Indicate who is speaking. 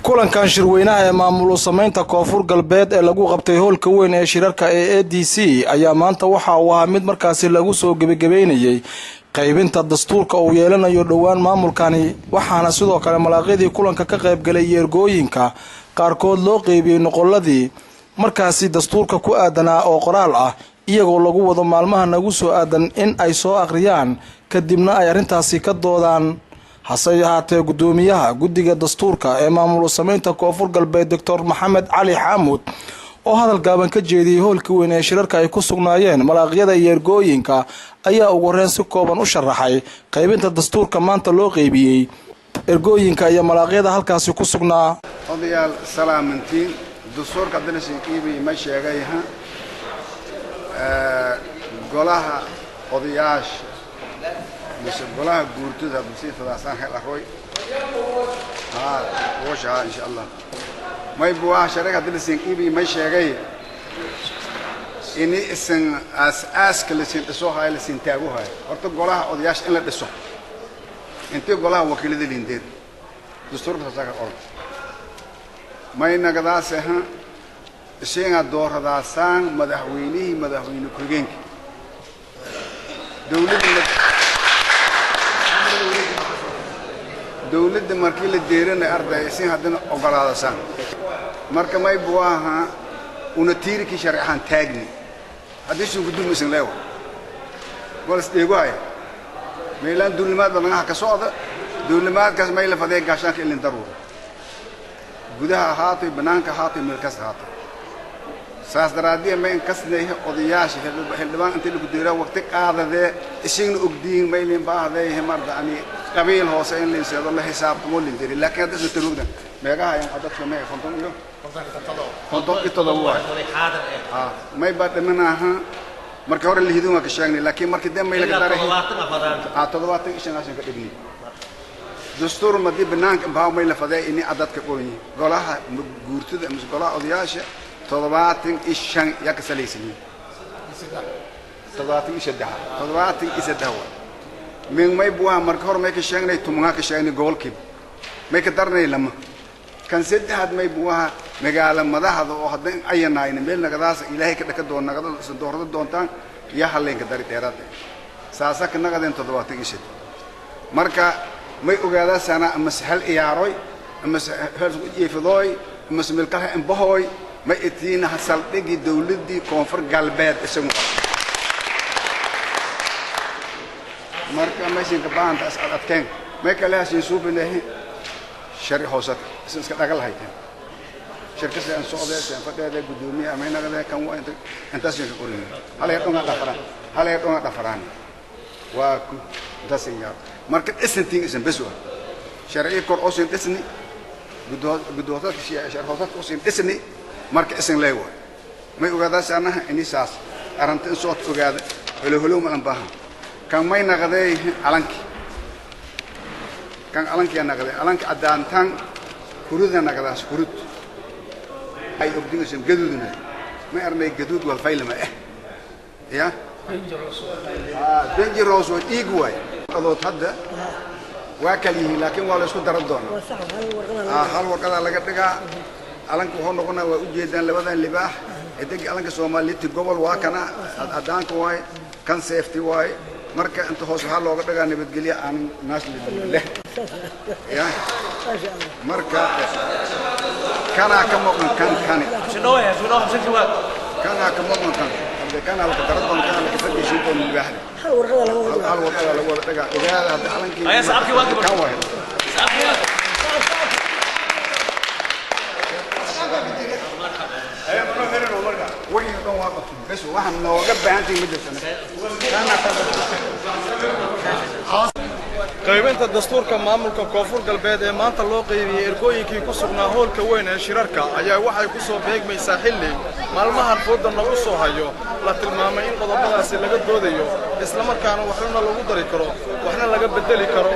Speaker 1: Kulankan shirweynaha ee maamul u samaynta Koonfur Galbeed ee lagu qabtay hoolka weyn ee shirarka ee ADC ayaa maanta waxa uu ahaa mid markaasi lagu soo gebagabeynayay qaybinta dastuurka uu yeelanayo dhowaan maamulkani. Waxaana sidoo kale malaaqyadii kulanka ka qaybgalay iyo ergooyinka qaarkood loo qeybiyey noqoladii markaasi dastuurka ku aadanaa oo qoraal ah, iyagoo lagu wado maalmaha nagu soo aadan in ay soo akhriyaan, kadibna ay arrintaasi ka doodaan. Hase ahaatee, guddoomiyaha guddiga dastuurka ee maamul u samaynta Koonfur Galbeed, Doctor Maxamed Cali Xaamuud, oo hadal gaaban ka jeediyey hoolka weyn ee shirarka ay ku sugnaayeen malaaqyada iyo ergooyinka, ayaa ugu horreyn si kooban u sharaxay qaybinta dastuurka maanta loo qeybiyey ergooyinka iyo malaaqyada halkaasi ku sugnaa.
Speaker 2: Odayaal, salaamantiin. Dastuurka haddana qiibay ma sheegay ha golaha odayaasha mise golaha guurtada hadda sii fadaasaan hel aroy haa woosha haa insha Allah may buwaa sharciga hadda lasin qiibay ma sheegay ini isan aas-aaska lasin dhiso hayo, lasin taago hayo. Horta golaha odayaasha in la dhiso intii golaha wakiilada lindeed dastuurka saasaa ka qoran. May nagadaas aha isagaa dooradaasaan madaxweynihii, madaxweyne ku-xigeenka dowladda markii la deeranay arday isin haddana ogolaadasaan. Marka may buaha una tiirikii sharci ahaan taagni haddii isin gudum isin leewa walas dheeguhaya meelaan duulimaad badanaha ka socda. Duulimaadkaas may la fadee gaashaanka ilin daruura, gudaha ahaatay, bannaanka ahaatay, meel kasta ahaatay. Saas daraaddiya may inkasnay odayaasha xildhibaan intii lagu deeraa waqti qaadadee isigna ogdiin maylin baahday marda ani qabiil hoose in linseedo la xisaabtamo lindiri. Laakiin hadda isna taroogdan meegaha ayan dadka mee 57 waay may baa dhimanaaha. Marka hore lihidin waa ka sheegnay, laakiin markii dambe may laga daray 75 ashan ka dhigni. Dastuur madii banaanka baa may la fadee ini adadka qoran yihiin golaha guurtada ama golaha odayaasha 75 yaa ka salaysan yihiin, 73, 73 waay. Min may buwaha marka hore may ka sheegnay tumangaa ka sheegnay gobolkiiba may ka darnay lama kan saddexaad. May buwaha magaalo madaxda oo hadda ayanaayna meel nagadaas Ilaahay ka dhaka doon nagada doorada doontaan yaa halleenka dari dheeraad saasa ka nagadeen 73. Marka may ogaadaa sana amase hal ciyaaroy amase hal jiifadooy amase milkaha imbahoy may itiina saldhigii dowladdii Koonfur Galbeed isagu. Marka meeshan ka baahanta is ad adkeen may kale hasin suubinahi sharci hoosadka isan iska dhagal hayteen shirkasi aan socdee seen fadheede guddoomiye amay naqdee kan waa inta intaas ka qorin halay dhonga dhafaraan, halay dhonga dhafaraan waa ku intaas yaar. Marka dhisantiin isan bes waa sharci kor oo sin dhisni guddoosadka sharci hoosadka oo sin dhisni. Marka isan leey waay may ogaadaas anaha ini saas arrinta in soo ogaada holo holo ma an baahan. Kan may naqday calanki, kan calankiya naqday calanka caddaantan huruda naqdaas hurud ay ogdinaysan gaduudna may arnay gaduud wal faylama ya dangerous waa dhiig waay adood hadda waa kala yihiin, laakiin waa la isku daran doonaa, hal warqadaa laga dhigaa. Calanka wuxuu noqonaa waa ujeedaan labadan libaax xidig calanka Soomaaliti gobol waa kana caddaanka waaye kan safety waaye. Marka inta hoos waxaa looga dhigaa nabadgelyo aan naas leh ya. Marka kanaa ka maqan kan kani kanaa ka maqan kan hadda kanaa laka daran doona kanaa laka fadhiisin doona libaaxda hal warqada lagu wada dhigaa. Ogaada hadda calankii kan waaye. Wixii dhan waa qabtay bes, waxaan nooga baahantahay ma jirto.
Speaker 1: Qaybinta dastuurka maamulka Koonfur Galbeed ee maanta loo qaybiyey ergooyinkii ku sugnaa hoolka weyn ee shirarka ayaa waxay ku soo beegmaysaa xilli maalmahan fooda nagu soo hayo la tilmaamay in qodobadaasi laga doodayo, islamarkaana waxna lagu dari karo waxna laga beddeli karo.